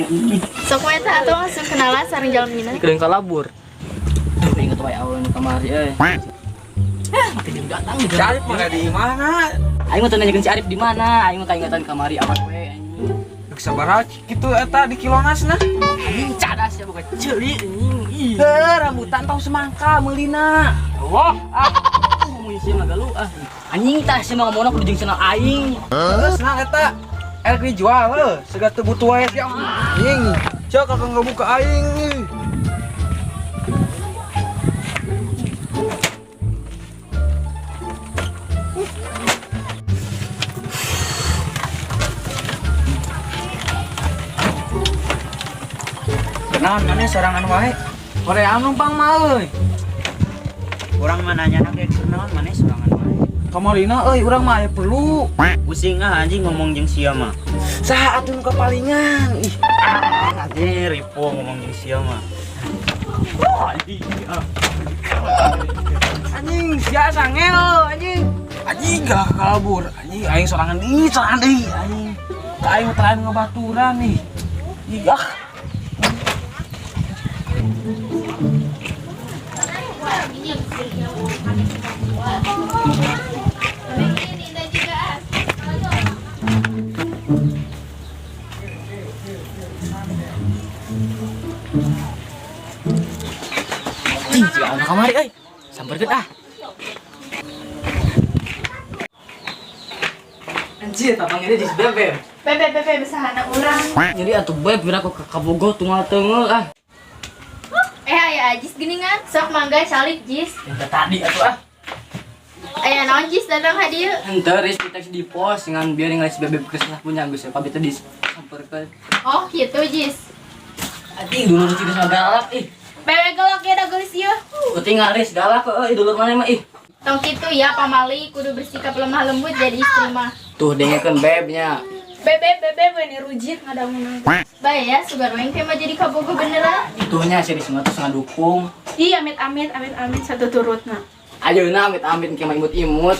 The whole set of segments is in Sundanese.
Ini. Sok we tah atuh langsung kenalan sareng jalmina. Kedeung kalabur. Duh, inget wae awewe nu kamari euy. Eh, mati jeung datang. Si Arif mah di mana? Aing mah teu nanyakeun si Arif di mana, aing mah kaingatan kamari awak we anjing. Rek sabaraha kitu eta di kilonasna? Anjing cadas ya boga ceuli anjing. Ih. Heuh, rambutan tau semangka meulina. Allah, ah. Ngomongin sia mah galu ah. Anjing tah sia mah ngomongna kudu jeung cenah aing. Terus nah eta erek dijual heuh, segala teu butuh wae sia. Anjing, cek kakak ngabuka aing ih. Kenalan mana sorangan wae. Korea numpang mah euy. Urang mah nanya ge kenalan mana sorangan wae. Kamarina euy urang mah aya perlu. Pusing ah anjing ngomong jeung sia mah. Saha atuh nu kapalingan? Ih, Anjing ripo ngomong jeung sia mah. anjing sia sangel anjing. Anjing galak kalabur. Anjing aing sorangan deui, sorangan deui anjing. Ka aing mah terakhir ngabaturan nih. Ih, ah. Anjing si anu kamari euy. Samperkeun ah. Anjir, tapang ini di bebek. Bebe bebe besahana urang. Jadi atuh beb pira ku kabogoh tunggal teungel ah. Eh aya Ajis geuningan. Sok mangga calik Jis. Yang tadi atuh ah. Aya naon Jis datang ka dieu? Henteu ris di teks di pos ngan biar ningali si bebek geus lah punya geus pabit teh disamperkeun. Oh gitu Jis. Anjing dulur ciri sama galak ih. Bebe gelok ya da geulis ieu. Ketinggal ris galak euy dulur mana mah ih. Tong kitu ya pamali kudu bersikap lemah lembut jadi istri mah. Tuh dengekeun bebnya. Bebe bebe we rujit ngadangunan. Bae ya sugan we engke mah jadi kabogoh beneran. Tuhnya si Risma tuh sangat dukung. Ih, amit amit amit amit satu turutna. Ayeuna amit amit engke mah imut-imut.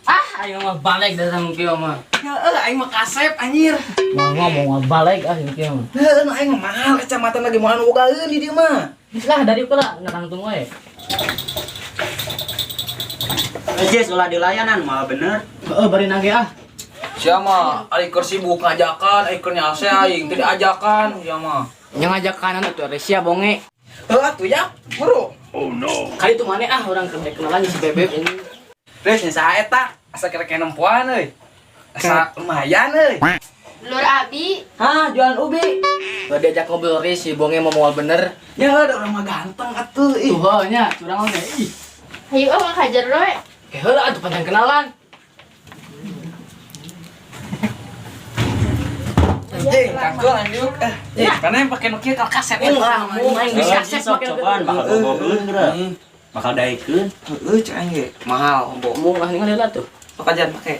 Ah, ayo mah balik datang kieu mah. Heuh, aing mah kasep anjir. Mau ngomong mah balik ah kieu mah. Heuh, nu aing mah mahal kacamata lagi moal nu bogaeun di dieu mah. Geus lah dari ukura ngarangtung we. Jis ulah dilayanan malah bener. Heeh, bari nage ah. Sia mah ari keur sibuk ngajakan, ari keur nyalse aing teu diajakan sia mah. Yang ngajak kanan atuh ari sia bonge. Heuh atuh ya, bro. Kali itu mana ah orang kerja kenalan si bebek ini. Terus nya saha eta? Asa kira-kira nempoan euy. Asa lumayan euy. Lur Abi, Hah, jualan ubi. Gak diajak ngobrol ris si bonge mau mual bener. Ya ada orang mah ganteng atuh ih. Tuh heuh nya curang oge ih. hayu ah mah jero we. Ke heula atuh panjang kenalan. Anjing, kangkul anjuk. Eh, karena yang pakai Nokia kalau kaset Mung ah, mung aing geus kaset Sok make cobaan bakal bogoheun geura. Bakal daekeun. Heeh, cek aing ge. Mahal, hombo. Mung ah ningali heula tuh. Sok aja pakai.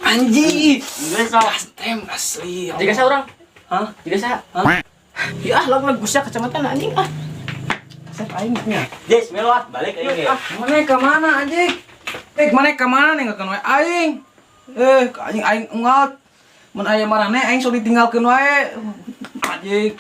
Anjing. Geus sok. Tem asli. Jika sa urang. Hah? Jika sa. Hah? Ya ah lagu lagu sia kacamata anjing ah. Kasep aing nya. Jis melu ah balik aing ge. Ah, mana ka mana anjing? Eh, mana ka mana ninggalkeun wae aing? Eh, ka anjing aing unggal. Mun aya marane aing sok ditinggalkeun wae. Anjing.